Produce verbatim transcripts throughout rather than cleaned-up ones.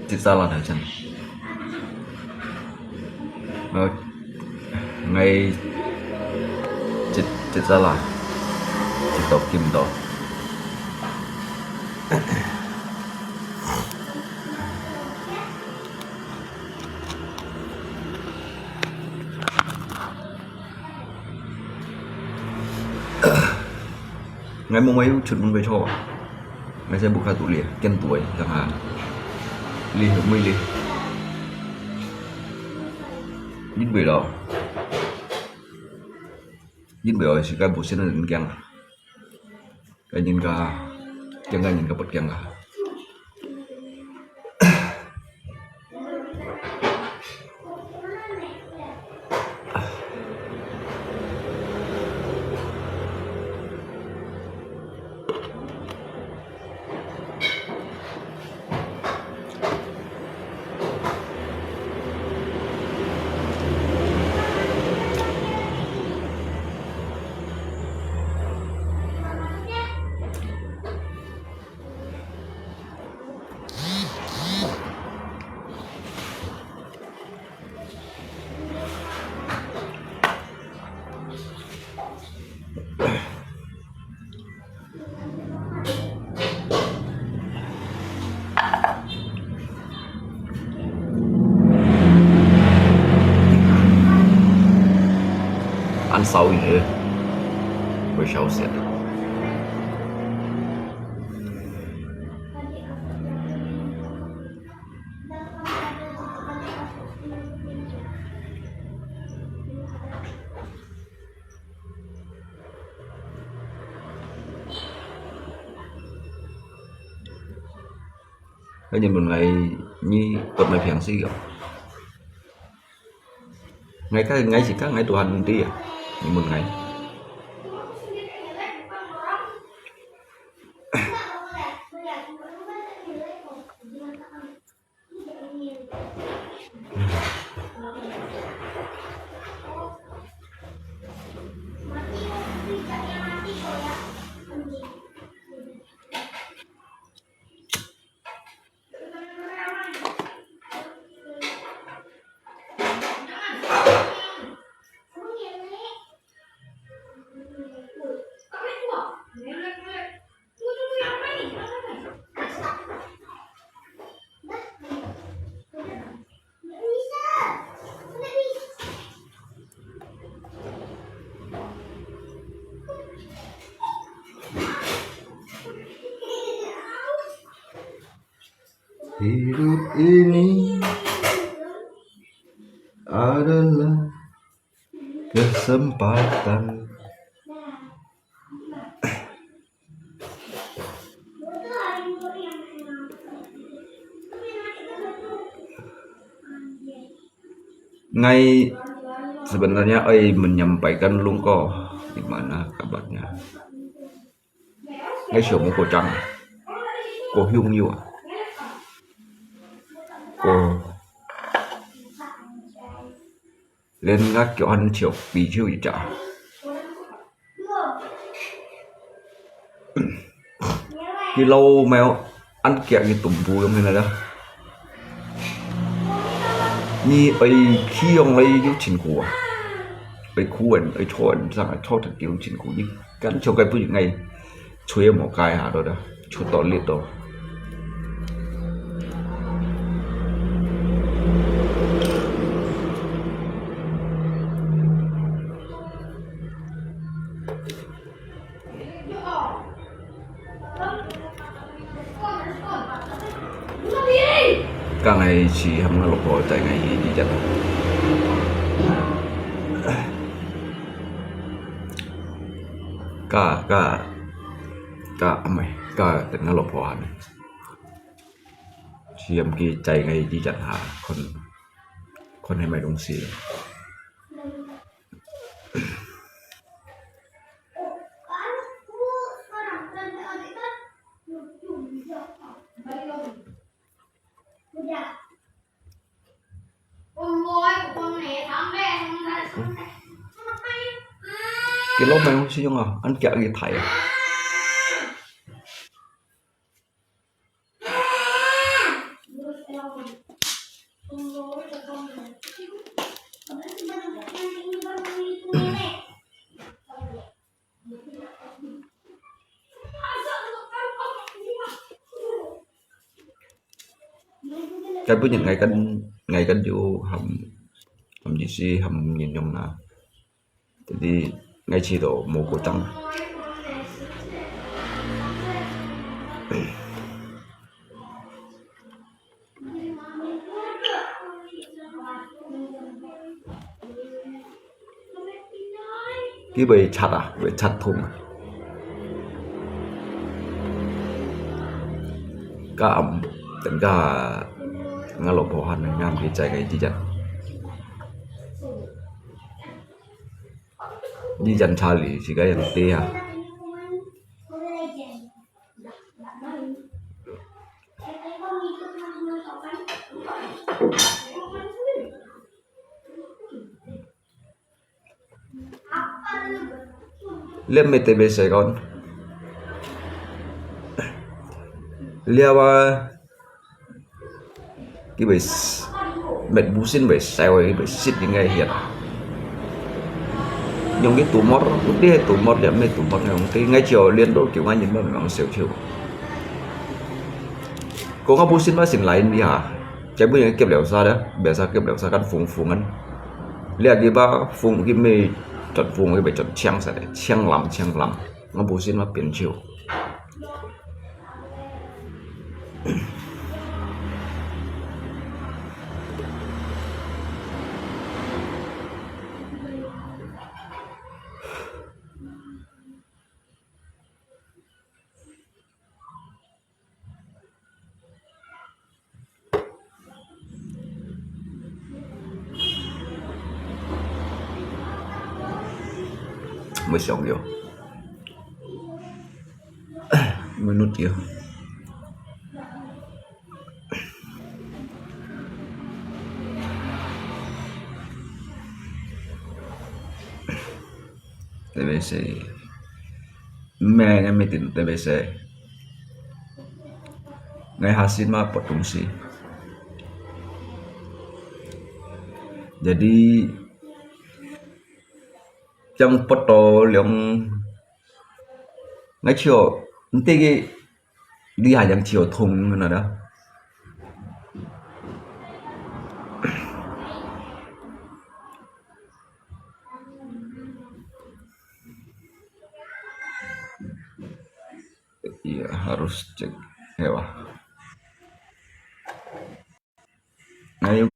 Cit sala dah chan. Ngai cit, cit sala. Cit tok kim tok. Ngai mông mai yu chut mông bai cho. Ngai sai buka tu liê, ken tu ai, tang ha. Liê, mui liê. Yin bai lo. Yin bai lo, si kai bu sen nen kiang. Kai yin ka, kiang kai yin ka pot kiang ka.恁燒人个，會燒死人。 Ngai yin mun ngai nyi tot mai phiang si kio. Ngai ka ngai si ka ngai Tuhan ti ya. Yin mun ngai. Hidup ini adalah kesempatan. Ngai sebenarnya ai menyampaikan lungko di mana kabarnya. Ngai sio mu ko chang, ko hiung yu, ko len nga kio an chio pi chio i cha. Ki lau mèo an kia ki tum bu yong hen la. Ni ai ki yong lai yu chin ku a. Ai ku en, ai cho en, sang ai cho thật yu chin ku ni. Kan cho kai bu ngai. Chui mò kai ha đó đó. Chu to lit to. Ka ngai si ham nga lộc phò tại ngai hi đi chặt. Ka, ka, ka, amai, ka, tengah lộc phò han. Siam ki chai ngai chi chan ha, khon, khon hai mai dong si. 佢老妹好使用啊，恁遽佢大啊。該本人𠊎跟，𠊎跟有含，含意思，含形容啦。Jadi ngai cito mo kutang. Ki bai chat ah, bai chat thung. Ka am, ten ka ngalo pohan ngam ki chai ngai ti chat. Di jan chali, si kaya nang tiya. Liam mi te be se kon. Liam a Ki bai s-, met busin bai sai wai, ki bai sit ni ngai hiat. Yung ki tumor, di hai tumor ya, met tumor yung ki ngai chiu lian do kiu ngai nyin ba mang siu chiu. Ko nga busin ba sin lain di ha. Chai bu yang kep liao sa da, biasa kep liao sa kan fung fungan. Lia ki ba fung ki me chot fung ki bai chot chiang sa de, chiang lam, chiang lam. Nga busin ba pian chiu. 無想到，無想到。特別係，咩，咩定特別係。 Ngai hasin ma potong si. Jadi, yang poto liang ngai chiu, nti ki liha yang chiu thung na da. Iya, harus cek hewa. Ayo.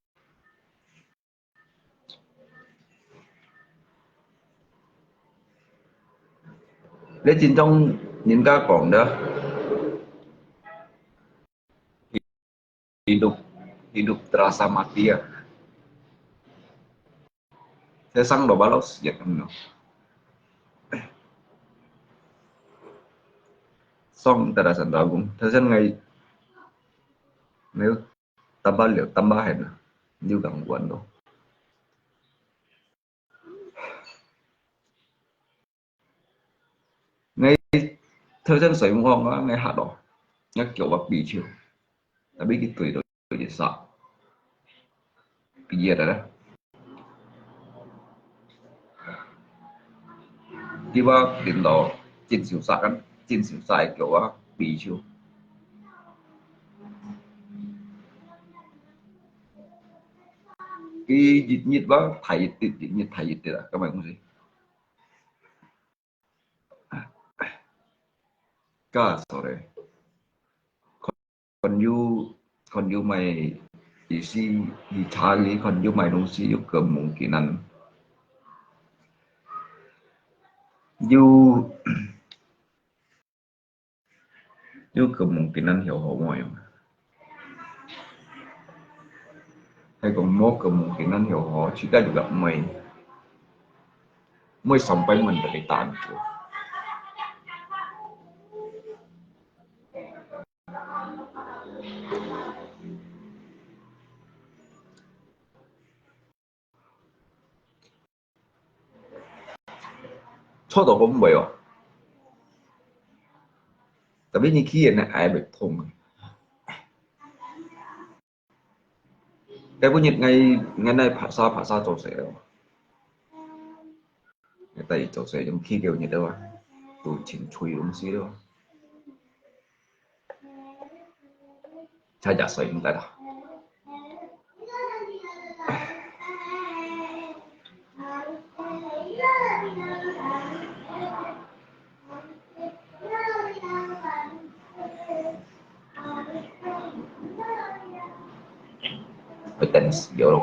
Lê Chin Tông 人家講的，hidup, hidup terasa mati ya. Saya sang lo balos ya kan no. Song terasa dagung, terasa ngai, ngai tambah liu, tambah hai na, liu gangguan lo. Ngai thâu chân soi mong a ngai hat lo, ngai kiu a pi chiu. Tapi ki tui lo ye sa. Pi ye da da. Ki ba tin lo chin siu sa kan, chin siu sa kiu a pi chiu. Ki yit yit ba, thai yit yit, yit yit thai yit yit a, ka mai kung si. Ka, sorry. Kon yu, kon yu mai isi, i chali, kon yu mai dong si yu kemungkinan. Yu, yu kemungkinan hiu ho mo yung. Hai kong mo kemungkinan hiu ho, chika juga mai. Mai sampai mandali tan tu. 錯到講毋會哦。Tapi你去个呢，愛會痛啊。該本日𠊎，𠊎來拍沙拍沙做事哦。𠊎帶佢做事，用去幾日了啊，都清楚東西了。 才廿歲毋得啦。會等死了咯。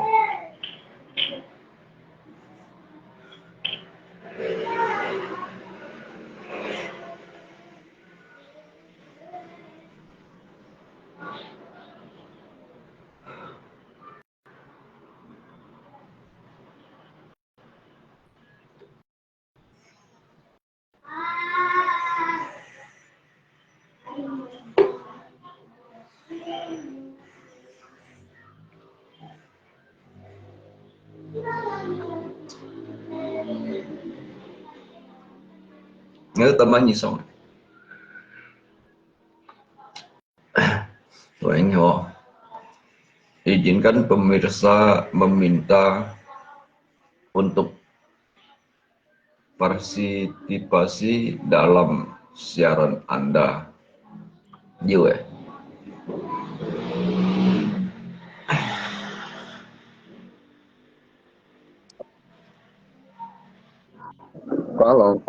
Ngayon, teman ni song. Tuwing ho, izinkan pemirsa meminta untuk partisipasi dalam siaran Anda. Jiu eh. Hello.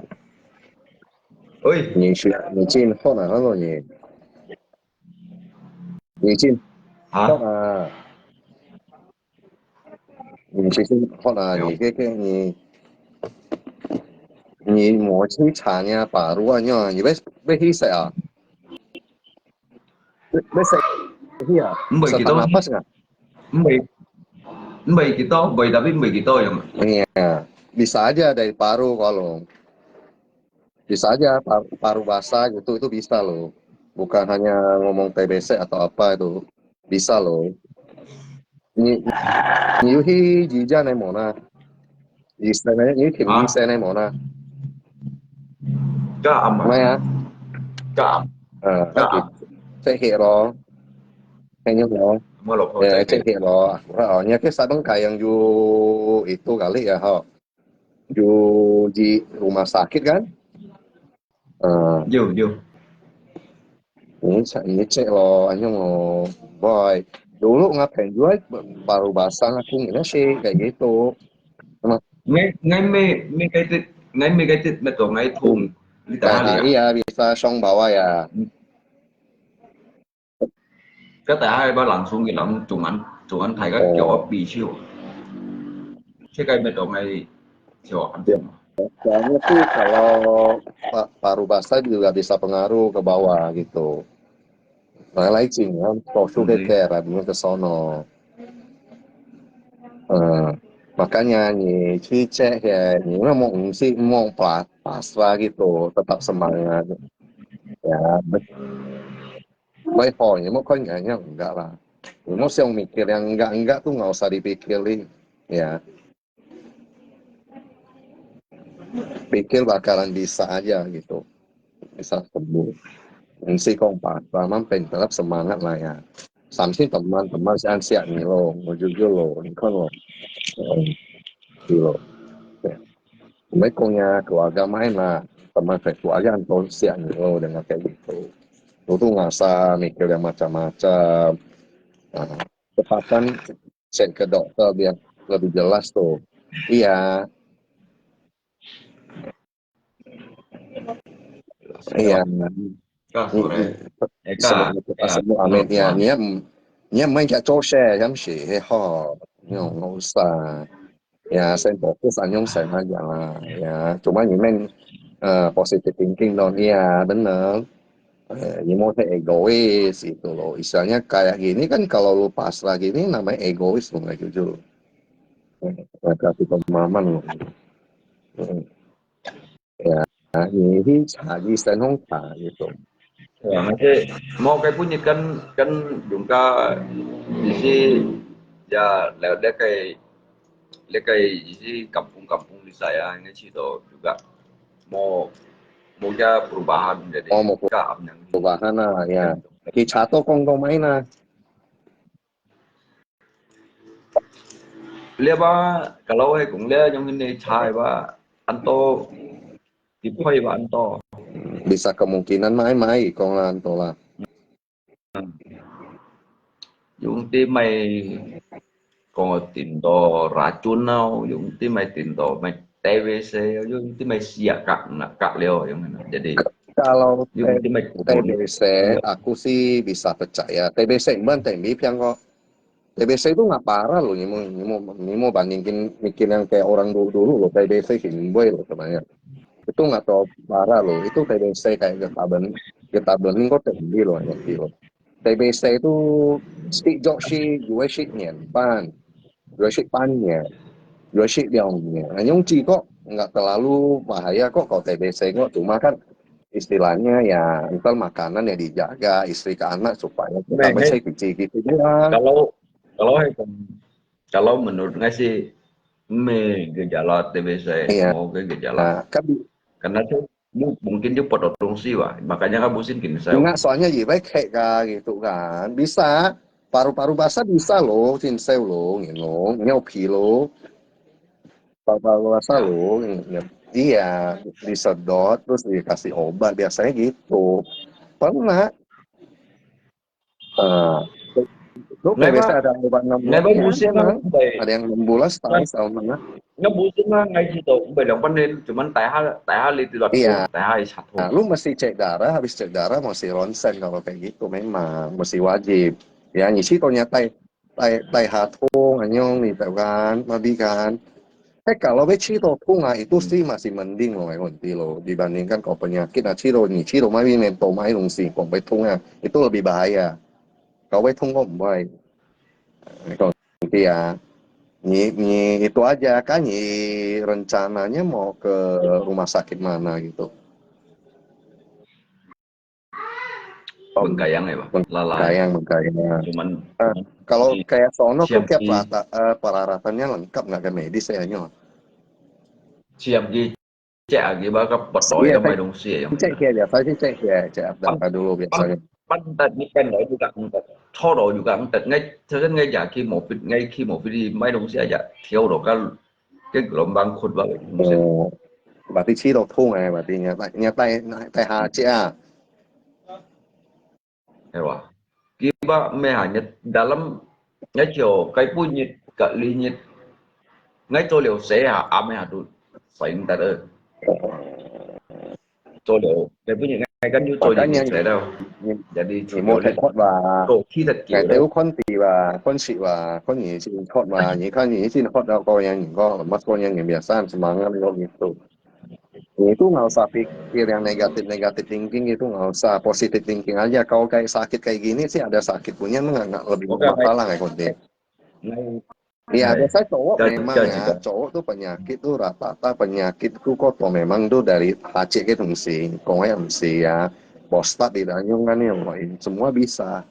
Oi. 你是，你进好了，hello你。你进，啊？好了。你其实好了，你这个你，你莫去查人家巴鲁啊，你要，你要，要去谁啊？要，要谁去啊？唔会几多。Setengah pas啊？唔会，唔会几多，唔会，tapi唔会几多样。Iya, bisa aja dari Paru kalau. Bisa aja par-, parubasa gitu, itu bisa loh. Bukan hanya ngomong T B C atau apa itu. Bisa loh. 你，你有去Jijah呢無呢？你先呢，你去，啊？你先呢無呢？加暗啊。咩啊？加暗。啊，加暗。那就，check咯。Check咯。Mau lo, eh，check。Check咯。啊，你去Sabang Kayang有，itu kali ya, ho. Yo di rumah sakit kan? Ah. Yo, yo. Ini cek, ini cek lo, anyong lo. Boy, dulu ngapain juga baru basah aku ngene sih kayak gitu. Sama. Ngai, ngai me, me kaitit, ngai me kaitit meto ngai thung. Di tahan ya. Iya, bisa song bawa ya. 該大家愛摎人送去人中間，中間大家叫我比手。這個乜都愛叫安全嘛。Soalnya tuh kalau pa-, parubasa juga bisa pengaruh ke bawah gitu. Lain-lain kan, tosu ke kera, bingung ke sono. Eh, makanya 你去 check ya, 你那么唔係，莫 pa-, pasrah gitu, tetap semangat. Ya, bet-, Baik ho, ni mo kan yang enggak lah. Ni mo siang mikir yang enggak-enggak tu nggak usah dipikirin. Ya. Pikir bakalan bisa aja gitu. Bisa sembuh. Mesti kong pa, paman pen tetap semangat lah ya. Samsung teman-teman si ansiak ni lo, mau jujur lo, ni kan lo. Eh, gitu lo. Ya. Mesti kong ya keluarga main lah, teman keluarga anton siak ni lo dengan kayak gitu. Lu tu nggak usah mikir yang macam-macam. Nah, cepatan check ke dokter biar lebih jelas tuh. Iya. Iya. Ka sore. Eka, semua amin ya. Ni ya, ni ya main kayak cosek, yang sih, ho. Ni nggak usah. Ya, sen fokus anyong sen aja lah. Ya, cuma 你们, eh, positive thinking dong. Iya, benar. Eh, 你们太 egois itu loh. Istilahnya kayak gini kan kalau lu pasrah gini namanya egois loh, nggak jujur. Eh, nggak kasih pemahaman loh. Hmm. Ya, 你去查醫生，好查呢種。係啊，即係無該本日跟，跟用家意思，也了了解，了解意思感風感風你使啊，你試到有个。無，無个perubahan，jadi 哦，無 ka am yang perubahan lah, ya. Kita to kong kong main lah. Lia ba, kalau hai kong lia yang ini chai ba, anto, di poi ba anto. Bisa kemungkinan mai mai kong lah anto lah. Yung ti mai kong tin to racun nau, yung ti mai tin to mai T B C, yung ti mai siak kak nak kak leo yung ini. Jadi Kalau yung ti mai T B C, aku sih bisa percaya. T B C mana T B C yang kok. T B C itu nggak parah loh, ni mau, ni mau, ni mau bandingin mikir yang kayak orang dulu-dulu loh, T B C sih boy loh sebenarnya. Itu nggak terlalu parah loh, itu T B C kayak Getaben, Getaben ini kok tinggi loh, tinggi loh. T B C itu 跌咗去，如果跌年半，如果跌半年，如果跌兩年，那用几个 nggak terlalu bahaya kok kalau T B C kok, cuma kan istilahnya ya entar makanan ya dijaga, istri ke anak supaya kita Meh, masih kecil gitu doang. Kalau kalau hai kong kalau menurut ngai sih, me gejala T B C, Iya. Mau ke gejala. Nah, kan di- Karena tu mu- mungkin dia potong sih wah, makanya kan musim kini saya. Enggak, soalnya ya baik kayak gitu kan. Bisa. Paru-paru basah bisa loh, cinseu loh, you know, nyopi loh. Paru-paru basah loh, ya. Iya, disedot, terus dikasih obat, biasanya gitu. Pernah. Uh, lu Nggak, biasa Pak. Ada obat enam Nggak, bulan, Pak, musim memang. kan, baik. Ada yang enam bulan, setahun, setahun mana. Nggak musim lah ngai sih tau, baik yang pandai, cuman tai ha tai ha li tidak Iya. Tai ha isat Nah, lu mesti cek darah, habis cek darah mesti ronsen kalau kayak gitu memang, mesti wajib. Ya, ngisi tau nyatai tai tai ha thong anyong ni tau kan, mabi kan. Eh kalau 會知道痛啊，itu sih masih mending loh,問題 loh. Dibandingkan kalau penyakit, nah 知道你知道 mabi 面都 mabi 东西，讲会痛啊，itu lebih bahaya. Kalau 会痛 kok 唔会。Itu dia. 你你 itu aja kan, 你 rencananya mau ke rumah sakit mana gitu. Bengkayang ya, Pak. Lalai. Bengkayang, Bengkayang. Cuman Eh, kalau kayak sono siap tuh kayak di- perata- eh, peralatannya lengkap nggak ke medis ya nyo? Siap di cek lagi bakal potong Iya, ya mai 东西 yang Cek ya biasa sih cek ya, cek darah dulu biasanya. Pan tadi kan lo juga angkat. Choro juga angkat. Ngai, saya ngai jaki mau fit, ngai ki mau fit di mai 东西 aja. Theo lo kan ke gelombang kut ba. Oh, berarti 知道痛 eh, berarti 你带你带带下去啊。 Ewa. Kiba me ha nyet dalam ngai cho kai pu nyet ka li nyet. Ngai cho liu se ha am ha tu saing ta de. Cho liu kai pu nyet ngai kan yu cho liu nyet se dau. Jadi 你没太快吧？做起的 哎，久对，我看地吧，看是吧，看你是看吧，你看你是看到高人，你讲什么高人也没有三十万啊，你讲你都，你都 nggak usah pikir yang negatif negatif thinking, itu nggak usah, positive thinking aja. Kalau kayak sakit kayak gini sih ada sakit punya nggak nggak lebih Oke, baik. Masalah kayak gitu. Ngai Iya, Hai. biasanya cowok Jadi, memang jadi, ya, jadi. Cowok tuh penyakit tuh rata-rata penyakit tuh kok tuh memang tuh dari hacik gitu sih, kong ya sih ya, prostat di dalam kan yang lain, semua bisa.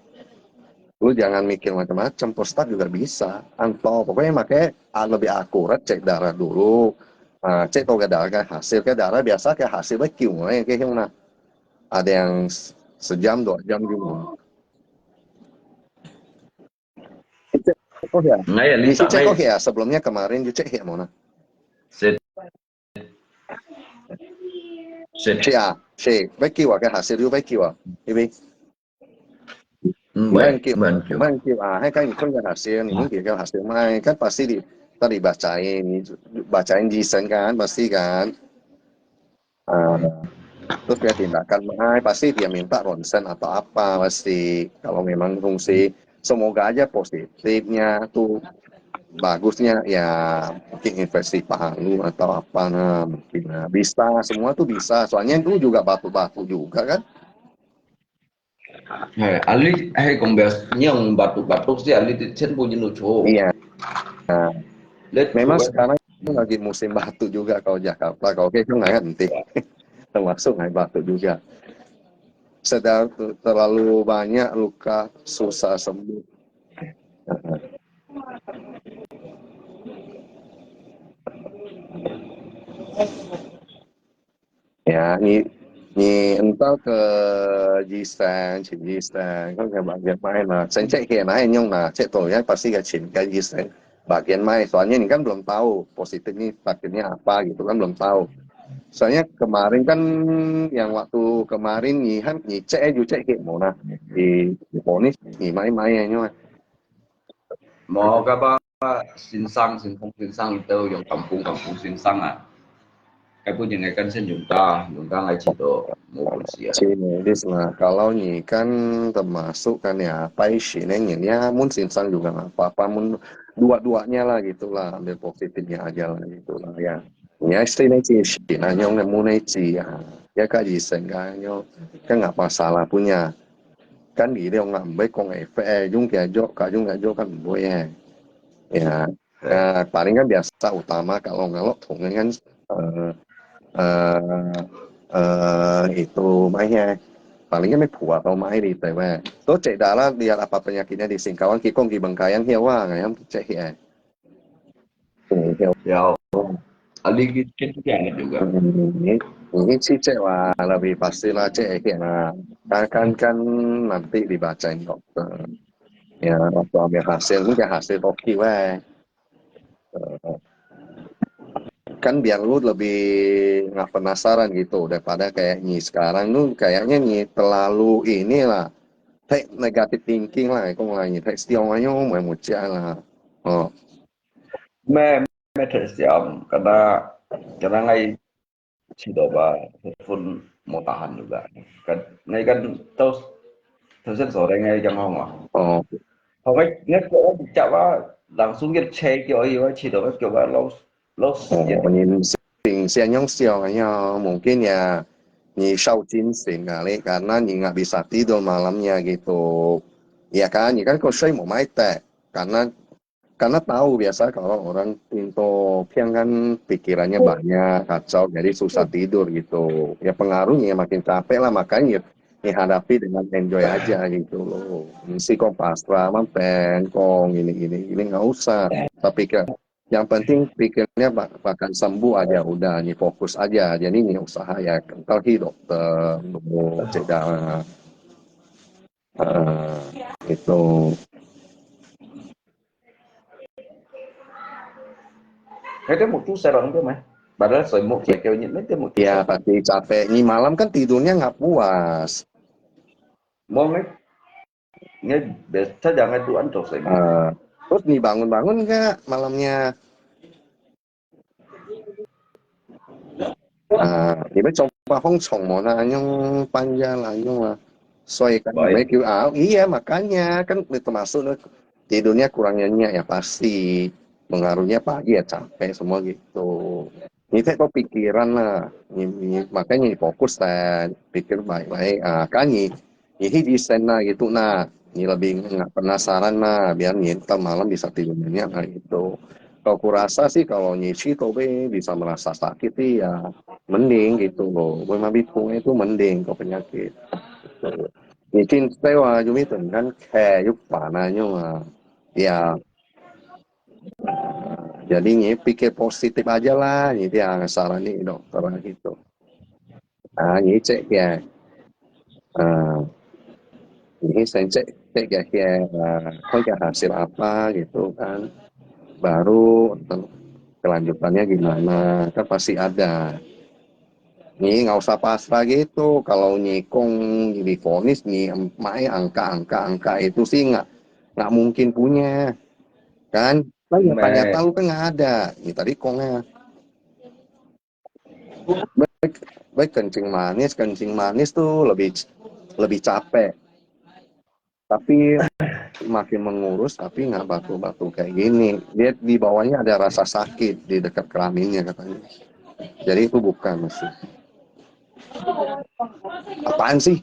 Lu jangan mikir macam-macam, prostat juga bisa. Anto, pokoknya makanya ah, lebih akurat cek darah dulu. Ah, cek tau ke darah ke hasil, ke darah biasa ke hasil baik kiung eh, ke hiung nah. Ada yang s- sejam dua jam juga. Cek, oh ya, Ngai ya Ni lisa cek oh ngai. Ya, sebelumnya kemarin you cek ya mana? Sit. Sit. Si ah, si, baik kiwa ke hasil you baik kiwa, ini. Mbai, Mungkin, mungkin. Mungkin ah, hai kan you kan hasil, ni mungkin kan hasil mai kan pasti di tadi bacain, bacain desain kan pasti kan. Ah, terus dia tindakan mai pasti dia minta ronsen atau apa pasti kalau memang fungsi semoga aja positifnya tuh bagusnya ya mungkin infeksi paha lu atau apa nah mungkin nah, bisa semua tuh bisa soalnya lu juga batuk-batuk juga kan. Hai, ali hai kong bias nyong batuk-batuk si ali ti chen bu jin lu cho. Iya. Let Memang sekarang lagi musim batuk juga kalau Jakarta, kalau kayak itu nggak nanti termasuk nggak batuk juga. Sedang terlalu banyak luka susah sembuh. Ya, 你你 entah ke 醫生，請醫生，看看 bagian mai na. Sen cek ke mai nyong na, cek to ya pasti ke 請 ke 醫生 bagian mai. Soalnya 你 kan belum tahu positifnya bagiannya apa gitu kan, belum tahu. Soalnya kemarin kan, yang waktu kemarin 你 han 你 cek 就 cek ke mo na, di di vonis 你 mai mai nyong. 無，該把先生，先鋒先生，佢都用感風感風先生啊。該本應該跟先用家，用家來知道，無關係啊。 Sini, Lis, nah, kalau 你 kan termasuk kan ya, pai sini 你 ya, mun 先生 juga nggak apa-apa, mun dua-duanya lah gitulah, ambil positifnya aja lah gitulah ya. 你 ya sini sih, sini nyong nemu nih sih ya, ya 个醫生 kan nyong, kan nggak masalah punya. Kan 理論 nggak 毋會講 effect 欸，用幾多，用幾多 kan 毋會欸。Ya, eh, paling kan biasa utama kalau ngalok 同人 kan, eh, eh, eh, itu mai he. Paling kan 會 pua atau mai di teh weh. To cek darah lihat apa penyakitnya di Singkawang, kikong di Bengkayang he wah, ngayam cek he. Hmm, he. 有。啊，你去去去邊个有个？ Hmm, ini ini cek wah lebih pasti lah cek he lah. Kan kan kan nanti dibacain dokter. Ya, waktu ambil hasil, mungkin hasil oke weh. Eh, kan biar lu lebih nggak penasaran gitu daripada kayak 你 sekarang tuh kayaknya 你 terlalu inilah, 太 negative thinking lah, kong lah 你 太 strong aja mau mau lah. Oh, 咩咩特效，可能可能𠊎試到吧，分無tahan juga。Kan，你 kan 到頭先所講个樣好嘛？ oh, 好，𠊎𠊎我接啊，langsung个車叫伊，我試到个叫啊老老死 oh, 你 sing siang nyong siang aja, mungkin ya 你 烧精型 kali, karena 你 nggak bisa tidur malamnya gitu. Ya kan, 你 kan kok 睡 mau mai teh, karena karena tahu biasa kalau orang pintu piang kan pikirannya banyak, kacau, jadi susah tidur gitu. Ya pengaruhnya makin capek lah, makanya 你 hadapi dengan enjoy aja gitu loh. 你 sih kok pasrah, mampeng kong ini ini ini nggak usah. Tapi ke yang penting pikirnya bak- bakal sembuh aja udah, 你 fokus aja. Jadi 你 usaha ya, kalau hidup tuh, cek dah. Ah, itu. 佢都冇注射咯，對嗎？Padahal 水木水叫你，你都冇注射。 Ya, pasti capek. 你 malam kan tidurnya nggak puas. 冇，你你別出兩個都安到水木。 Ah, terus 你 bangun-bangun nggak malamnya? Ah, 你 coba 上床 muna, 恁樣半夜啦，恁樣啊。所以 kan 喂。 mereka, ah, iya, makanya kan termasuk tidurnya kurang nyenyak ya, pasti pengaruhnya pagi ya capek semua gitu. 你 太多 pikiran lah, 你你 makanya 你 fokus lah, pikir baik-baik. Ah, kan 你 你去 listen 啦，gitu 啦，你 lebih nggak penasaran 啦，biar 你到 malam bisa tidur nyenyak lah gitu. Kalau kurasa sih kalau 你去 都会 bisa merasa sakit sih ya, mending gitu loh. 會 mabit 痛 itu mending kalau penyakit. 你 cin stay 啊，有没有等看开又烦啊，又啊，ya. Jadi 你 pikir positif aja lah, 你 dia saran 你 dokter gitu. Ah, 你 cek ya. Ah, 你 先 cek cek ya, ya, ah, 看 hasil apa gitu kan. Baru kelanjutannya gimana, kan pasti ada. 你 nggak usah pasrah gitu. Kalau 你 kong 你 divonis, 你 mai angka angka angka itu sih nggak nggak mungkin punya, kan? Kan ya tanya tahu kan nggak ada. 你 tadi kongnya. Baik, baik kencing manis, kencing manis tuh lebih lebih capek. Tapi makin mengurus, tapi nggak batuk-batuk kayak gini. Dia di bawahnya ada rasa sakit di dekat kelaminnya katanya. Jadi itu bukan masih. Apaan sih?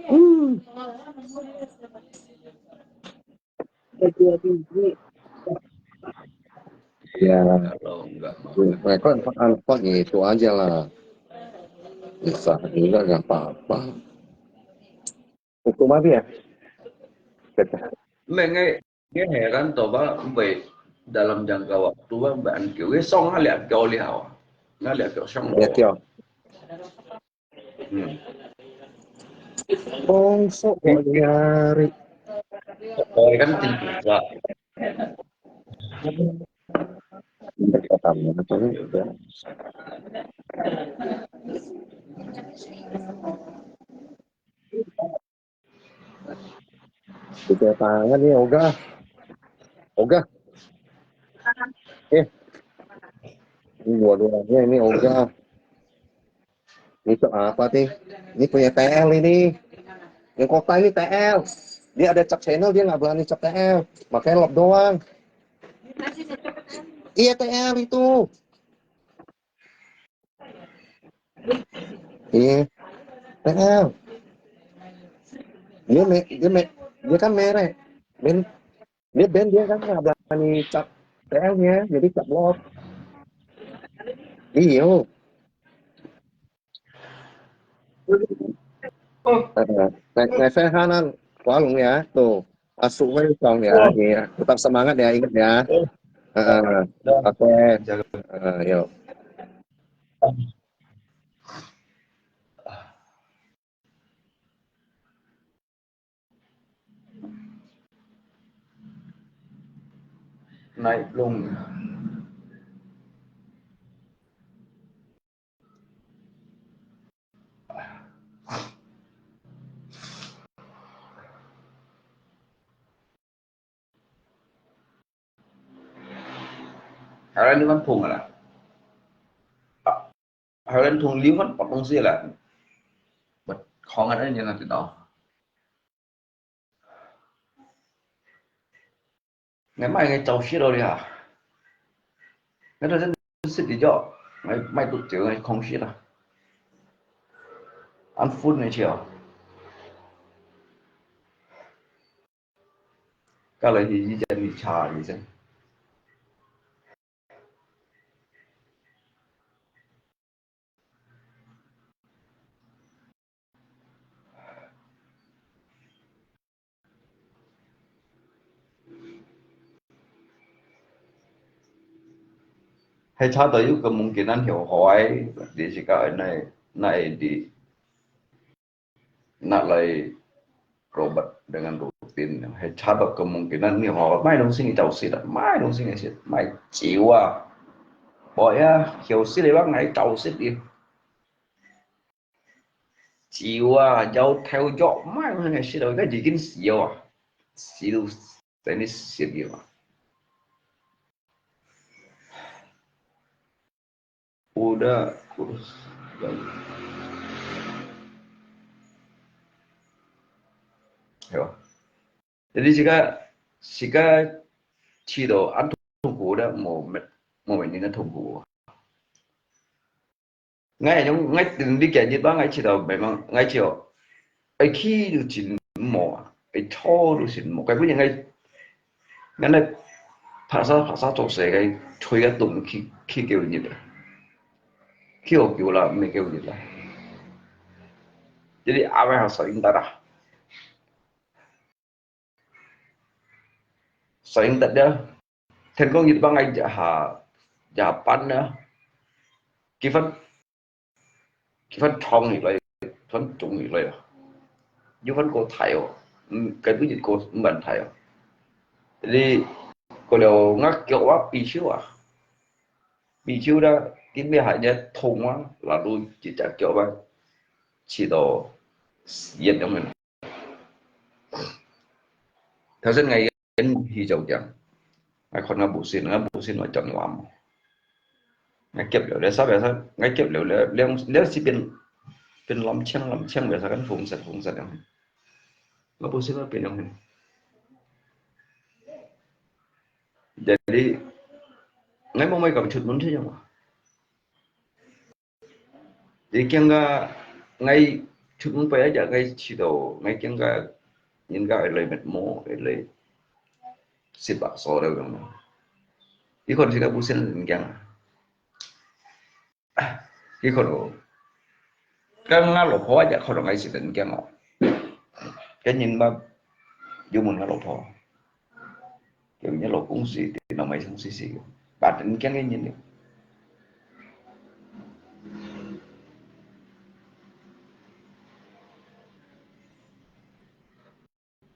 Hmm. Ya, Kalau enggak mau. Mereka empat, empat gitu aja lah. Bisa juga nggak apa-apa. Hukum apa ya? Kata, 咩？𠊎𠊎 heran 到吧，會 dalam jangka waktu 吧，會恁久，佢上下兩個了啊，那兩個上 ya, 對。嗯。Bongso ko yari. Ko kan tin ko. Kita tangan ni Oga. Oga. Eh. Ini dua-duanya ini Oga. Ni tu apa ni? Ni punya T L ini. Yang kota ini T L. Dia ada cap channel, dia nggak berani cap T L. Makanya lop doang. Iya, T L itu. Iya. T L. Dia me, dia me, dia kan merek. Ben, dia ben, dia kan nggak berani cap T L-nya, jadi cap lop. Iyo. Heeh. Ngai, ngai fai hanan, Wah Lung ya, tu. Asu wei kong ya, ya. Tetap semangat ya, ingat ya. Heeh. Oke. Heeh, yo. Nai Lung. Hai lan ni kan phung la. Hai lan thung liu kan pak kong si la. Bat khong an an yang ti tau. Ngai mai ngai chau shit lo li ha. Ngai to sen sit di jo. Ngai mai tu chiu ngai khong shit la. An phun ngai chiu. Ka lai hi yi jan hi cha hi sen. Hai cha to yu kemungkinan hiu hoi, di si ka nai, nai di. Nak lai Robert dengan Rutin. Hai cha to kemungkinan ni ho, mai dong sing chau sit, mai dong sing sit, mai chiu a. Boy a, hiu sit le bang ngai chau sit di. Chiu a, yau theu jo, mai dong sing sit, ka jikin siu a. Siu, teni sit di a. Udah kurus. Yo. Jadi sika, sika 試到恁痛苦咧，無乜，無乜人个痛苦。 𠊎用，𠊎等你今日吧，𠊎試到memang，𠊎就，愛去就真無啊，愛坐就真無。該本人𠊎，𠊎來拍沙拍沙做事，𠊎吹个東去，去幾日啊，去好久啦，毋係幾日啦。Jadi apa yang saya ingat ah? Saing tak dia. Then kong yit bang ai jaha, jaha pan na. Kifan, kifan trong ni lai, kifan trong ni lai. Yu fan ko thai o. Hm, kai tu yit ko mban thai o. Jadi, ko liao ngak kiok wa pi chiu a. Pi chiu da, kin me hai nya thong wa, lalu cicak kiok wa. Chỉ độ yết yong men. Thao sen ngai yen hi chau kiang. Ngai khon ngai bu sin, ngai bu sin ngai chon lam. Ngai kiep liu, liu sa, liu sa, ngai kiep liu, liu, liu, liu si pin, pin lam chiang, lam chiang, liu sa kan phung set, phung set yong. Ngai bu sin ngai pin yong. Jadi, ngai mo mai kam chut mun thi yong. Di kiang ka ngai chut mun pai aja ngai chỉ độ, ngai kiang ka, yin ka ai lai met mo, ai lai sit ba so liu yong. Di khon si ka bu sin yin kiang. Di khon o. Ka nga lo pho aja khon ngai sit yin kiang o. Ka yin ba, yu mun nga lo pho. Kiểu như là cũng gì thì nó mới sống xí xí. Bạn anh kiang cái nhìn được.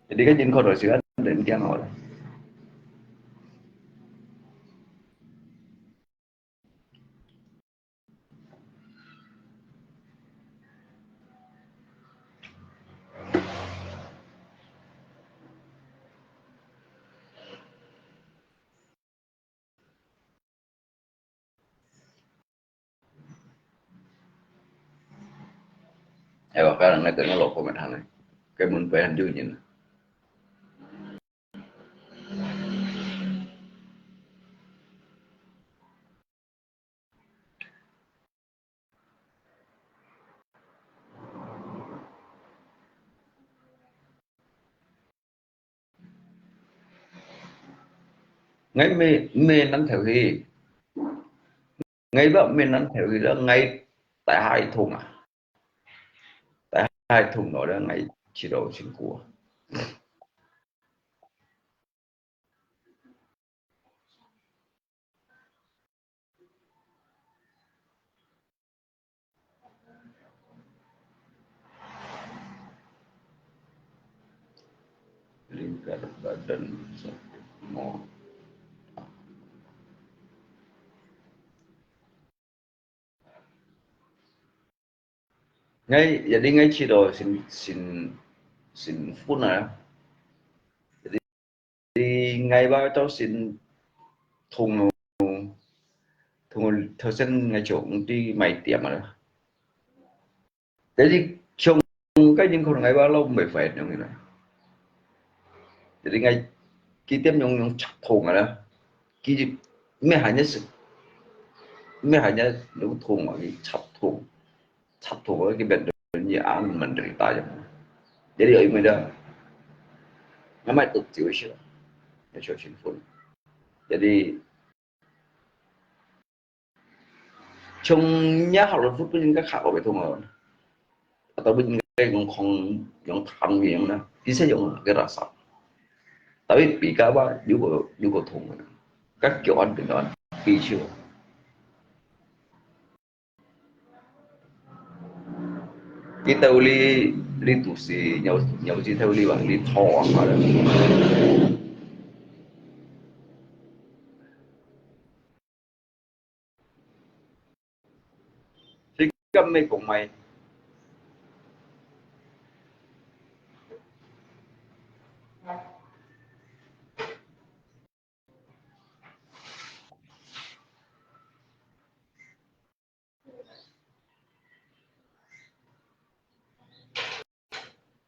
你个人看到時間，你驚好了。哎，我刚才那个那老婆没谈呢，根本不很丢人。 𠊎毋係，毋係難頭去，𠊎也毋係難頭去了，𠊎大下一痛啊，大下一痛了，𠊎去到辛苦啊。Lingkar badan semua. Ngai, jadi ngai ciro sin, sin, sin fun ah. Jadi ngai ba tau sin thùng, thùng thơ sen ngai cho đi mai tiệm ah. Jadi, chong cái những con ngai ba lo mày phải nông như này. Jadi ngai cái tiệm nông nông chặt thùng ah. Cái mấy hai nhớ sự, mấy hai nhớ nông thùng ah, cái chặt thùng. Chặt thùng cái bên đó như ăn mình được ta. Jadi ở mình đó. Ngai mai tự chịu chứ. Ngai cho chính phủ. Jadi, chong nhà họ luật phút bên cái khác ở bên thùng ah. Atau bên cái nông không, nông tham gì nè. Thì sẽ dùng cái rasa. Tapi bị cái ba, nếu có, nếu có thùng ah. Các kiểu ăn bên đó, bị chưa? Cái tàu li, li tù xì, nhau, nhau chi tàu li bằng li thò à, phải là. Thì cắm mấy con mày.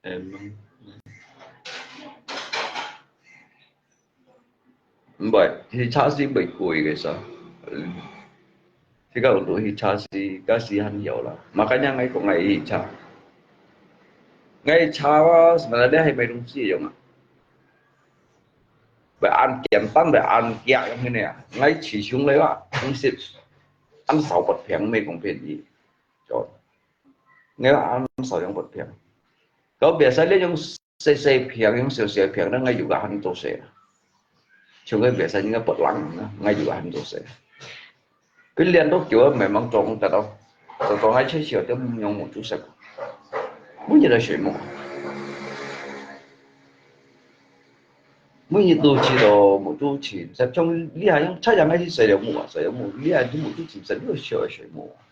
Em,唔係，去茶室會貴个啥？嗯，這個有去茶室，該時還有啦。Makanya𠊎講𠊎去茶，𠊎茶啊，sebenarnya係買東西用啊。 會恁簡單，會恁遽樣个呢。𠊎始終來話，毋識恁少不平，毋係講便宜。就，𠊎恁少樣不平。到別儕咧用細細平，用小小平，那𠊎有个還做事啊。像該別儕應該不冷啊，𠊎有个還做事。 佢練到久啊，慢慢做得到，就做下切小點用目珠食。每日都食目，每日都知道目珠前十種，你還用七樣還是食了目啊？食了目，你還用目珠前十六小時食目啊？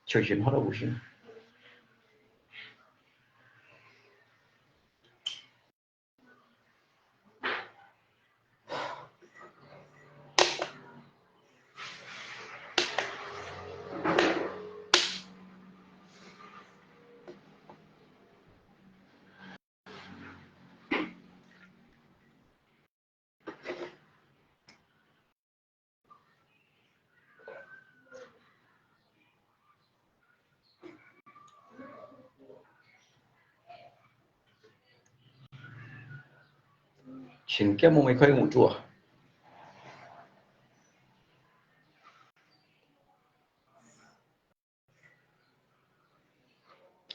全身好到不行。 請假無咪可以有做啊？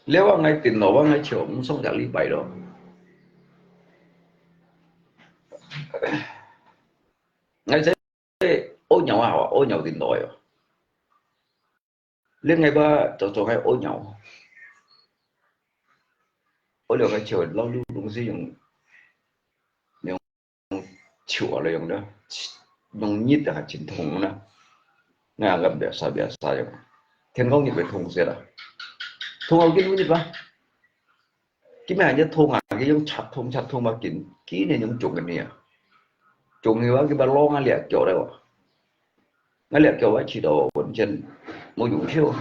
了啊，𠊎電腦啊，𠊎就毋上隻禮拜咯。𠊎這屙尿啊，屙尿電腦啊。 另外吧，就做該屙尿。我兩个手老老东西用用手啊来用的，用捏的还真痛呢。那个别啥别啥用，天光日会痛死了，痛到今日吧。今日还在痛啊，佢用插痛插痛嘛，今今年用中个呢，中个话佢把long啊裂掉了哇，那裂掉我去到文件没用手。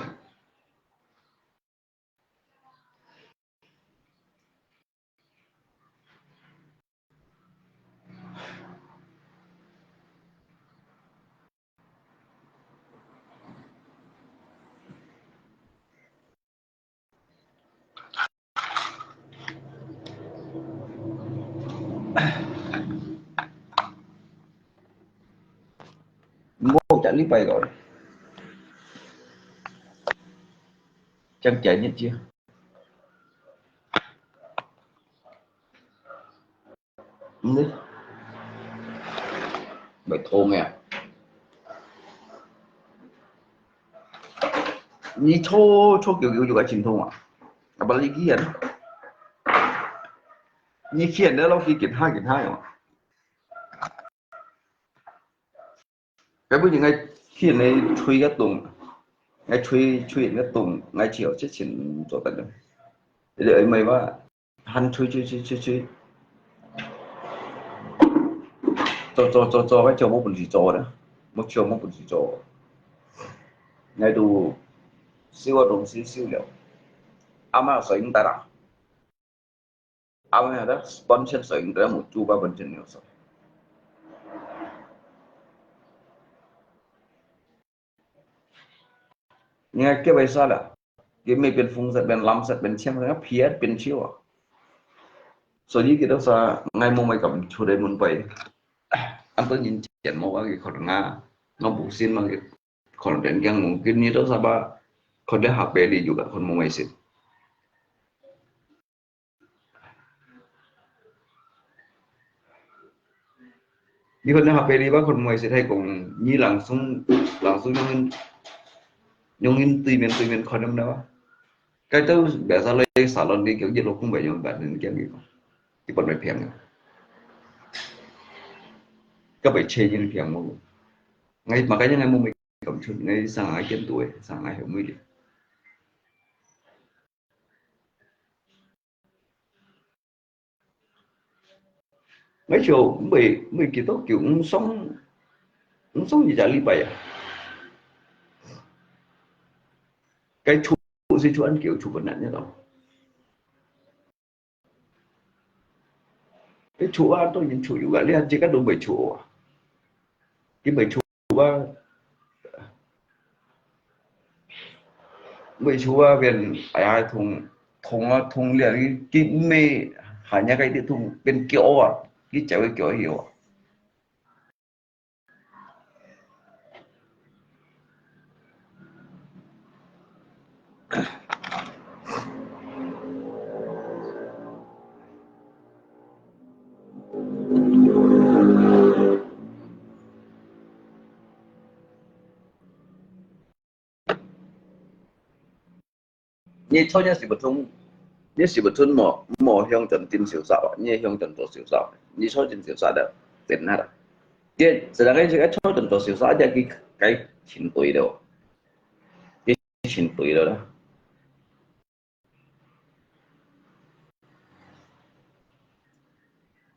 無，一禮拜了，正幾日啫。嗯，會痛个。你坐坐久久就會真痛啊，啊，不然你去啊，你去啊，你落去其他其他个嘛。 該本應該去人个吹个洞，該吹吹人个洞，該只有這錢做得了。這就因為話，還吹吹吹吹吹，做做做做，該就無本事做了，無就無本事做。該都收个東西收了，阿媽所應得啦。 Apa ada sponsor so, Indra mau coba sponsor ni so. Ni ai ke bai sa la. Ke mei pian fung sa, pian lam sa, pian chiam sa, pia pian chiu. So ni kita sa ngai mo mai kam chu dai mun pai. An to nyin chian mo wa ke khon nga. Nga bu sin ma ke khon pian kiang mung ke ni to sa ba. Khon de ha pe li ju ka khon mo mai sin. Ni khon ne ha pe li ba khon mo mai sin hai kong ni langsung langsung yong yong in tui mien tui mien khon yong na ba. Kai tau biasa lai salon ni kyong ye lo kung bai yong ba nen kyang ni. Ti pot mai phiang. Ka bai che yin phiang mo. Ngai ma ka yang ngai mo mai kam chun ngai sang ai kian tu ai sang ai heo mui li. Ngai chiu mui mui ki to kiu ung song ung song yi ja li bai ya. Kai chu si chu an kiu chu ban nan ya to. Cái chủ ba tôi nhìn chủ juga lihat jika dong bai chủ ba. Cái bai chủ ba bai chủ ba bên ai ai thùng thùng á thùng lihat cái cái mê hai nhà cái đi thùng bên kiểu à cái chèo cái kiểu hiểu à. Ni cho nya si betul, ni si betul mo mo hiong chen tin siu sa, ni hiong chen to siu sa, ni cho chen siu sa de, ten na. Ye, sedangkan si cho chen to siu sa aja ki kai chin tui de, ki chin tui de.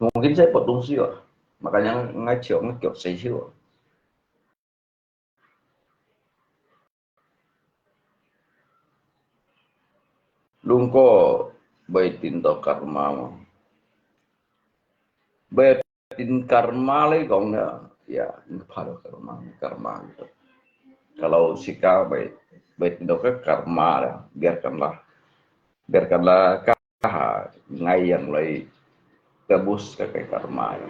Mungkin saya potong siu, makanya ngai chiu ngai kiok sai siu. Lungko bai tin to karma mo. Bai tin karma lei kong ya, ya, ni pha to karma, karma gitu. Kalau sika bai bai tin to ke karma ya, biarkanlah, biarkanlah kaha ngai yang lai tebus ke ke karma ya.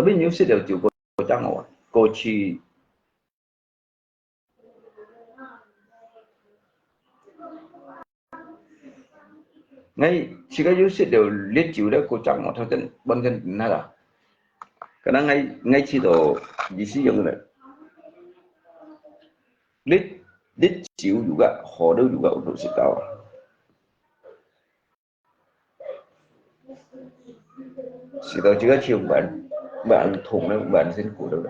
Tapi 你有識了就過正好啊，過去 你 𠊎自家有食了烈酒了，過正哦，頭先半天毋好啦。可能𠊎，𠊎試到意思用个，烈，烈酒有个，好多有个，我都食到啊。食到這个手腕，腕痛了，腕辛苦了。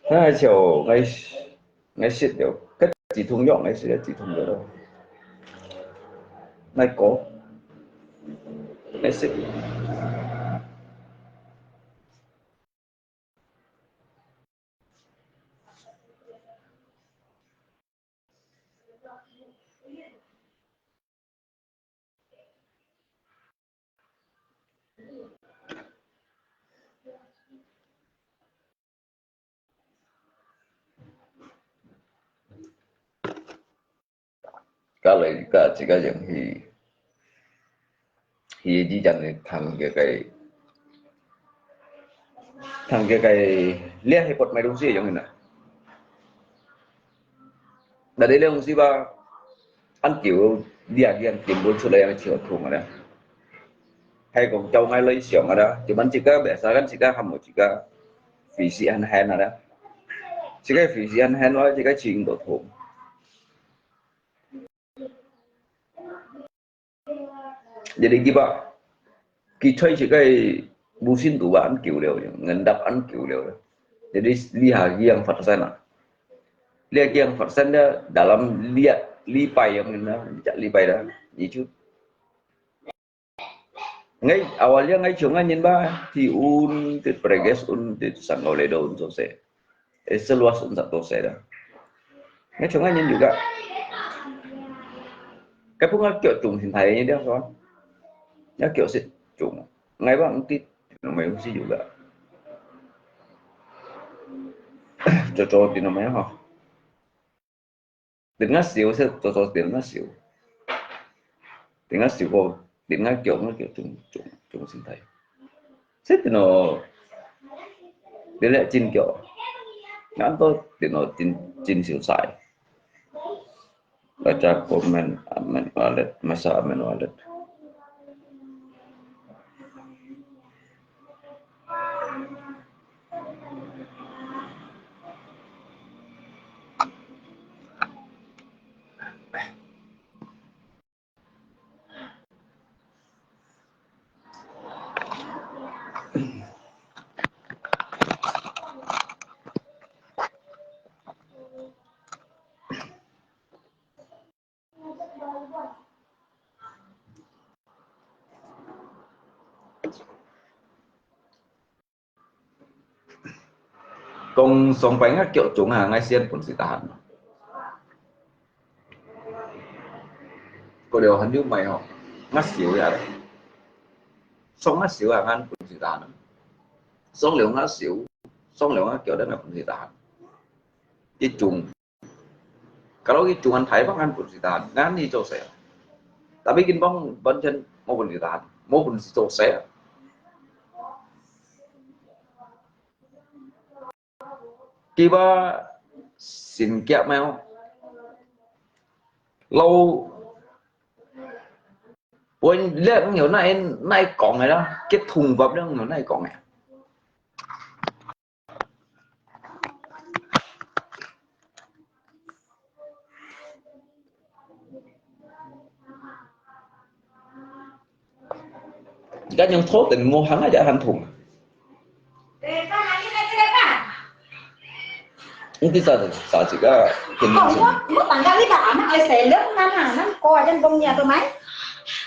那就𠊎，𠊎食了，个止痛药，𠊎食个止痛藥了。那个，𠊎食。 過來，自家用去，去以前个聽个个，聽个个，這係不買東西用个呢。那你這東西吧，恁久，你也，你也tìm不出來，也就痛个了。還講叫𠊎來想个啦，就問自家biasa kan，自家還無自家，physik很很个啦。自家physik很很个，自家心都痛。 Jadi kiba, kita cik ai musim tu ba an kiu liu, ngendap an kiu liu. Jadi lihat yang persen lah. Lihat yang persen dia dalam lihat lipai yang mana, lipai dah. Itu. Ngai awalnya ngai chunga nyin ba, ti un, ti preges un, ti sangau ledo un sose. Eh, seluas un sat sose dah. Ngai chunga nyin juga. Cái phung ngai kiok chung sin thai ni dia so. Ngai kiok sit chung. Ngai ba ngai ti, ngai ba ngai si juga. Cho cho ti ngai ba ha. Đến ngã xỉu, sẽ cho cho đến ngã xỉu. Đến ngã xỉu cô, đến ngã kiểu, ngã kiểu chung, chung, chung sinh thái. Sẽ đến nó, đến lẽ chín kiểu. Ngã tôi đến nó chín, chín xỉu sai. Baca komen, amen wallet, masa amen wallet.講上擺𠊎腳腫啊，𠊎先本事tahan。過了很久沒吼，𠊎燒呀，上𠊎燒啊，𠊎本事tahan。上了𠊎燒，上了𠊎腳，𠊎本事tahan。一腫 Kalau佢中文台灣，𠊎本事tahan，𠊎去做事。Tapi佢講完全無本事tahan，無本事做事。佢話性格咩？老，本來有哪哪講个啦，佢通話了有哪講个。 Kan yang thot dan mo hang aja han thung. Hindi sa sa siga. Không, có, có tặng cái bạc mà ai xài lớp năm à, năm có ai chân bông nhà tôi máy.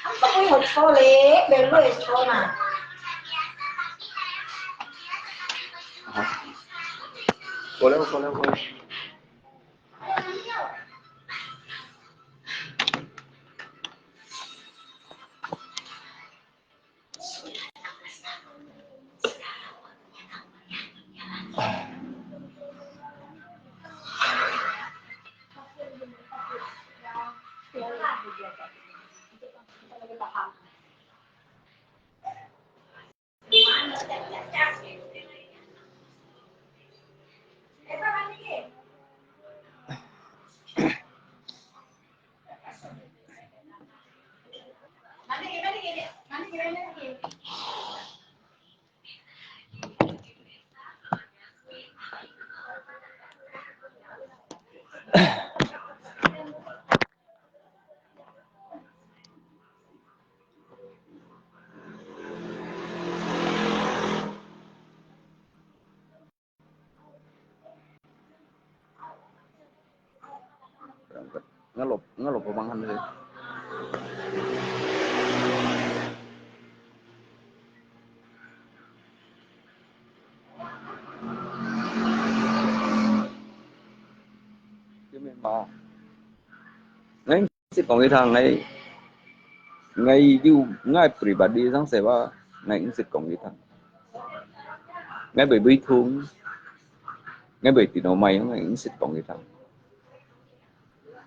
Không có quên một số lễ, về lôi số mà. Có lẽ, có lẽ, có lẽ. ，𠊎老，𠊎老婆幫佢。有面包。哎， 識講一趟，𠊎，𠊎有𠊎pribadi上世話，𠊎毋識講一趟。𠊎會胃痛，𠊎會電腦賣，𠊎毋識講一趟。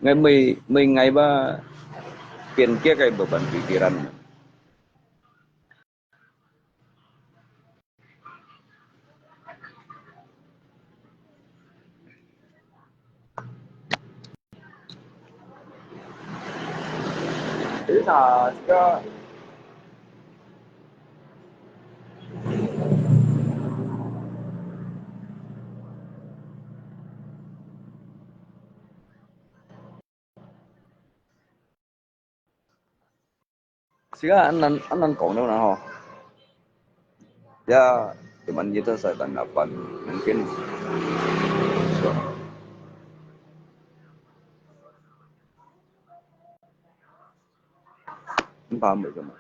𠊎每，每𠊎話，邊界个無辦法，別人。 Bisa, siya. Siya, anan, anan kong daw na ho. Ya, teman kita sa tan dapat mungkin. So. Ang paham ba ito, ma?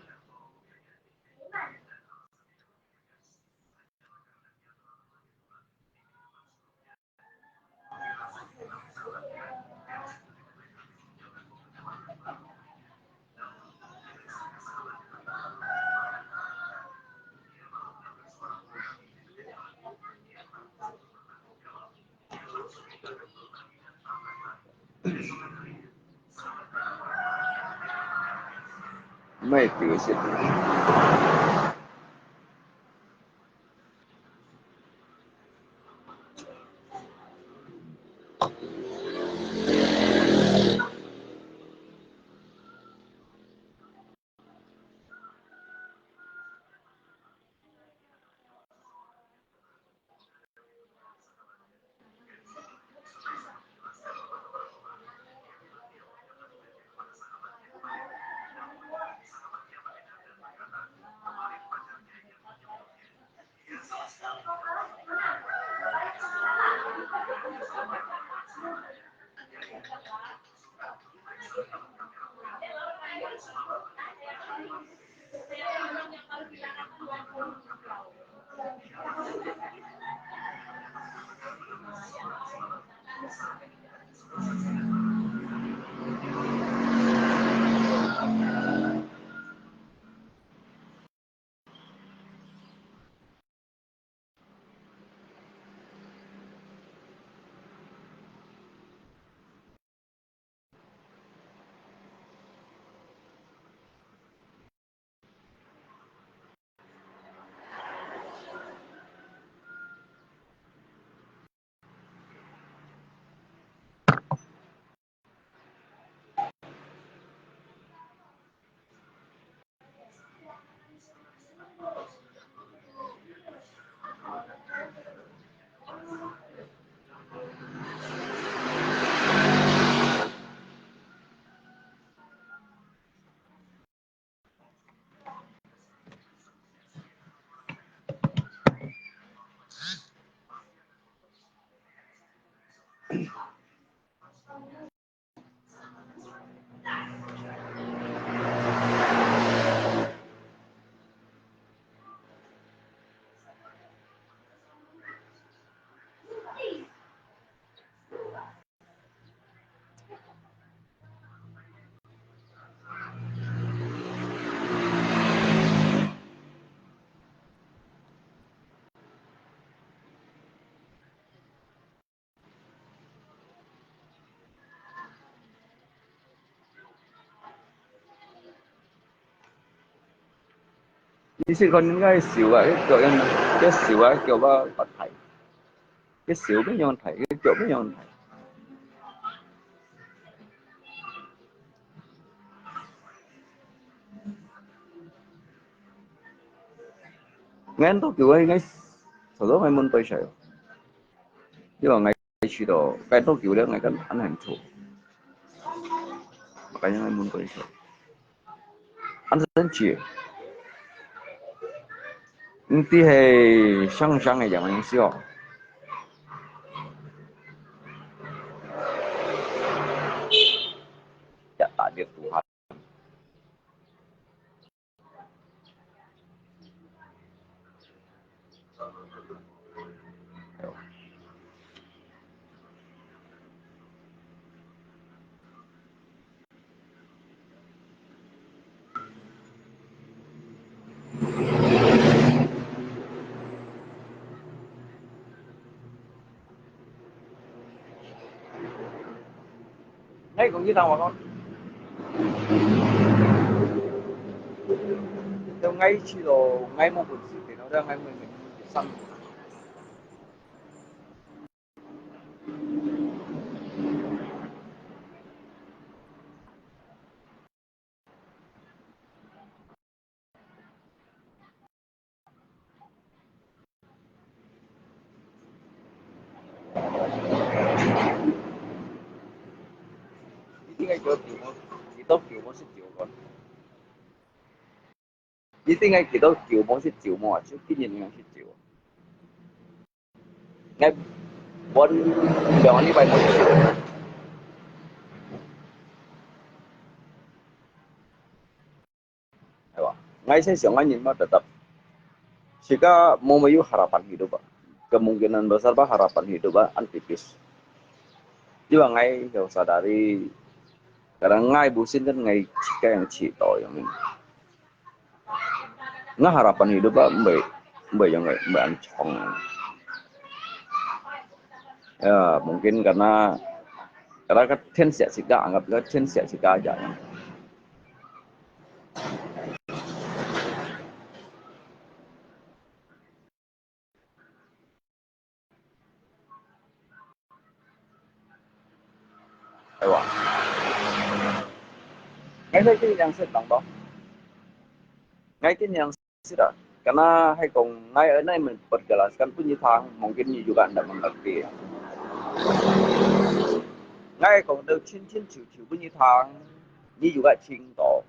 May tuition. 你試看該手啊，佢腳樣，佢手啊，腳啊，發大。佢手邊樣大，佢腳邊樣大。𠊎都叫𠊎，𠊎，頭先𠊎問對象，你話𠊎 去到，該多久了，𠊎跟恁很久。Makanya𠊎問過一下。恁神奇。你知係香香个樣子哦。哎，講起聽我講，就𠊎去咯，𠊎無本事，電腦都𠊎無本事。一定愛幾多久無？幾多久無食酒个？一定愛幾多久無食酒無啊？就今年零食酒。𠊎本兩個禮拜無食酒。 係吧？Ngai saya siang ngai nyin ma tetap. Sika mau mayu harapan hidup ba. Kemungkinan besar ba harapan hidup ba an tipis. Di ba ngai yang sadari kadang ngai busin kan ngai chika yang chito yang ini. Ngai harapan hidup ba mbe mbe yang ngai mbe an chong. Ya, mungkin karena karena kan 天時時間，anggap 个天時時間aja. 係哇？𠊎在今年識當多，𠊎今年識啊，karena係講𠊎anai memperjelaskan分你聽，mungkin你juga ndak mengerti。𠊎講到清清楚楚分你聽，你juga清楚。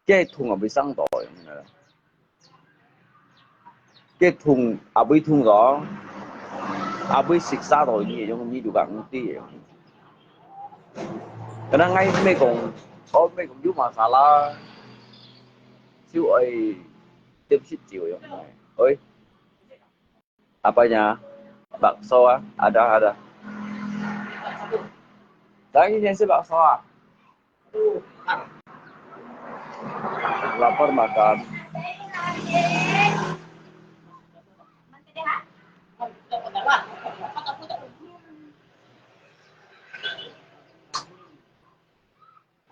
該痛啊，會生到樣个。該痛啊，會痛到，啊，會食啥到你，樣你就講對个。可能𠊎毋係講，哦，毋係講有masalah，就愛點食酒樣个。喂。 Apanya? Bakso ah? Ada, ada. Saya ingin nasi bakso ah. Lapar makan.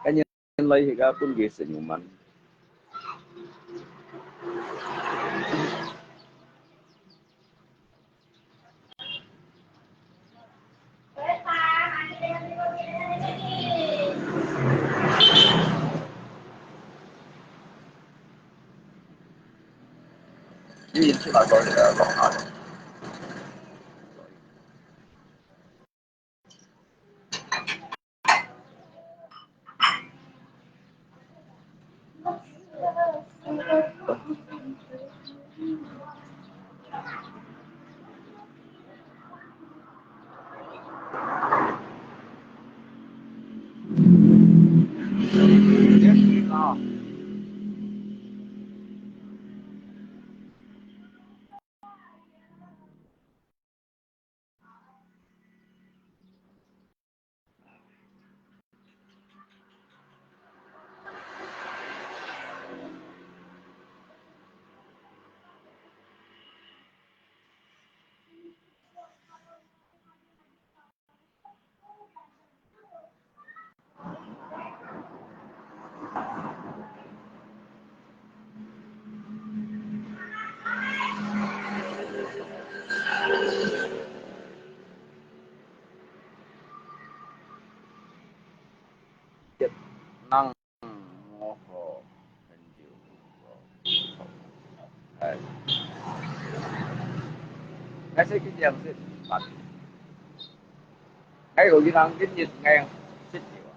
Kan yan lai higa pun gi senyuman. Ini cuma kalau tidak lokal. 哎，該係佢兩隻半。還有一行今日硬食條啊。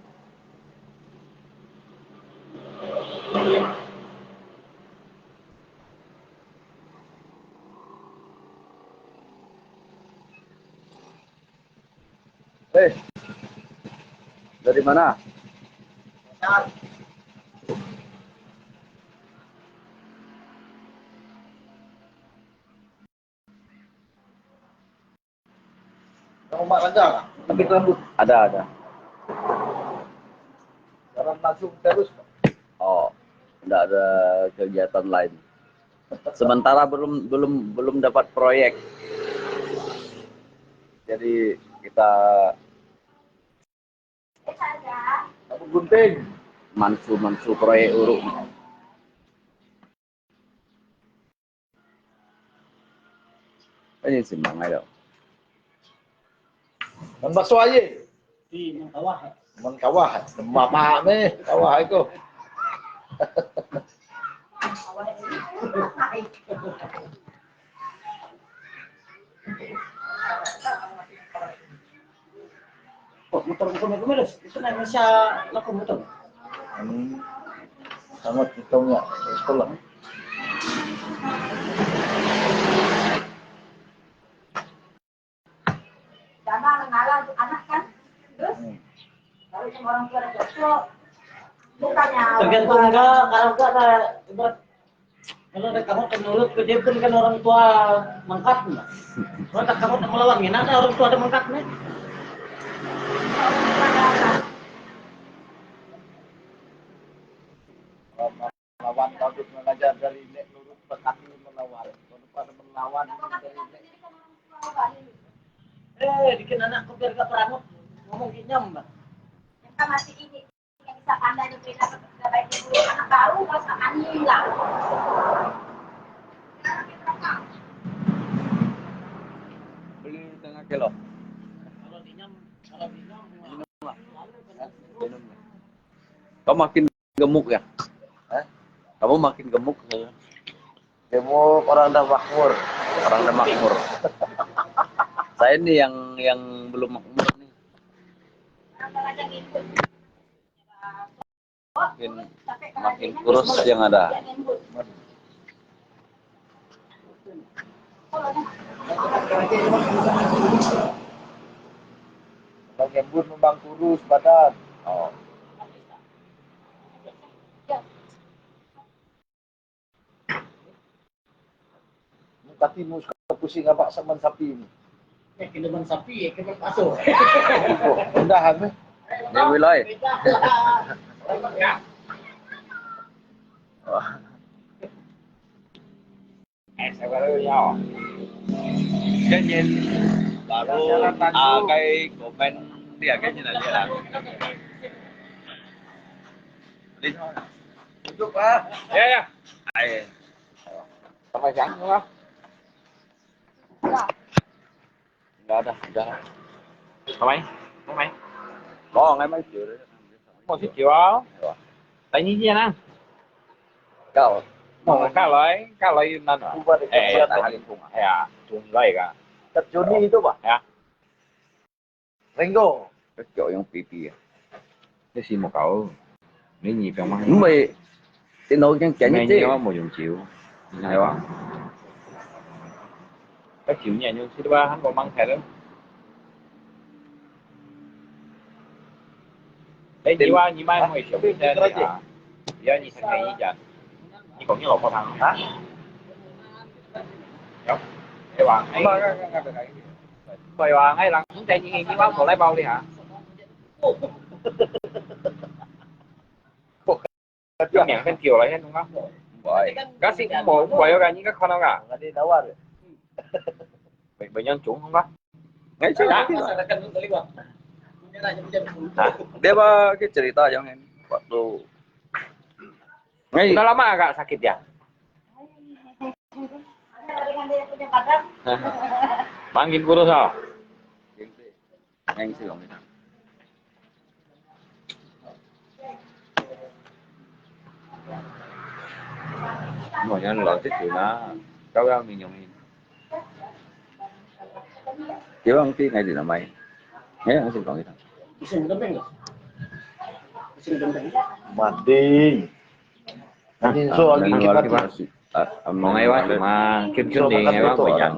哎，dari mana? Ada, ada. Jalan langsung terus. Oh, nggak ada kegiatan lain. Sementara belum belum belum dapat proyek. Jadi kita Gunting. Mansu, mansu, proyek uruk. Ini si mangai lo. Nang basuh aye. Di nang kawah. Nang kawah. Nang mama me kawah iko. Oh, motor ko meron. Ito na siya lako motor. Hmm. Sangat itong niya. Sekolah. Sama mengalah anak kan. Terus, hmm, kalau sama orang tua ada cocok, bukannya orang tua. Tergantung ka, kalau ka, ka, ibarat, kalau ada kamu menurut ke dia pun kan orang tua mangkat. Kalau tak kamu tak melawan, ngina ada orang tua ada mangkat ni. Melawan, bagus mengajar dari nek lurus, petani melawan. Kalau pada melawan dari nek. Eh, bikin anakku biar gak peranut. Ngomong kinyam, Mbak. Yang kan masih ini, yang bisa pandai berbeda, berbeda baik itu anak baru, pas ani lah. Beli setengah kilo. Kalau kinyam, kalau kinyam, minum lah. Minum lah. Kau makin gemuk ya? Hah? Kamu makin gemuk. Gemuk orang dah makmur. Orang dah makmur. Saya nih yang yang belum makmur nih. Makin makin kurus yang ada. Kalau nyambut memang kurus badan. Oh. Kati mu suka pusing apa saman sapi ni? Eh, kena man sapi, eh, kena pasu. Oh, rendah kan? Ni wilai. Wah. Eh, sabar dulu ya. Kan yen baru, ah, kai komen dia kan yen dia. Duduk, Pak. Ya, ya. Ai. Sampai siang, Pak. Enggak ada, udah lah. Sampai, sampai. Mau ngai mai chiu. Mau si chiu ah. Tanya dia nah. Kau. Mau kau lai, kau lai nan ah. Cuba deh, eh, tahan lingkung ah. Ya, chung lai ka. Kat Juni itu, Pak? Ya. Ringo. Kau yang pipi ah. Ini si mau kau. Ini ni pang mang. Mui, tino yang kian ni. Mui ni mau yung chiu. Ini apa? Kau chiu ni yung chiu apa? Hangko mang kai lo. 哎，你話，你買妹小妹在哪裡啊？你要你很便宜講，你講你老婆湯啊？有，你話，哎，對話，哎，人在你，你話過來包你啊？有名很久了，現在啊。喂，可是我我有个，你个看到个？Ada nawar. Banyak jong ka? Ngai cerita. Hah? Dia ba ke cerita yang waktu ngai. Sudah lama agak sakit ya? Makin kurus ah. Ngai sih orang kita. Mọi người là tiếp tục đó. Kau yang minum ini. Dia orang ti ngai di nama. Ya, langsung kau kita. Mading. Hah? Ini so lagi kita. Mong ai wa ma, kim kim ni ngai wa mo yang.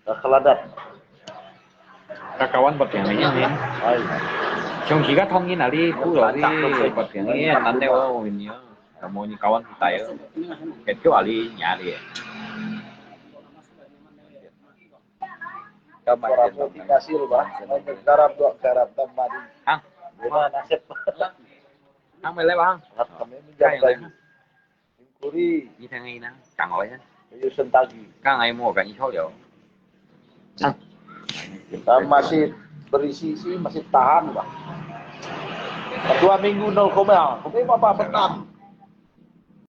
Kaladat. Kakawan bot yang ni ni. Ai. Trong khi các thông tin ali, ku lo đi bot yang ni, nan de wa mo ni. Kamu ni kawan kita ya. Ketu ali nya ali. Kau main. Suara motivasi lo, Bang. Garap dua garap tambah di. Hah? Gimana nasib? Hang mai lai ba hang. Kami menjaga. Kuri. Ni thang ai na, kang oi na. Ayo sentagi. Kang ai mo kan i chau liao. Hang. Masih berisi sih, masih tahan, Bang. Ketua minggu nol koma, kami apa petang.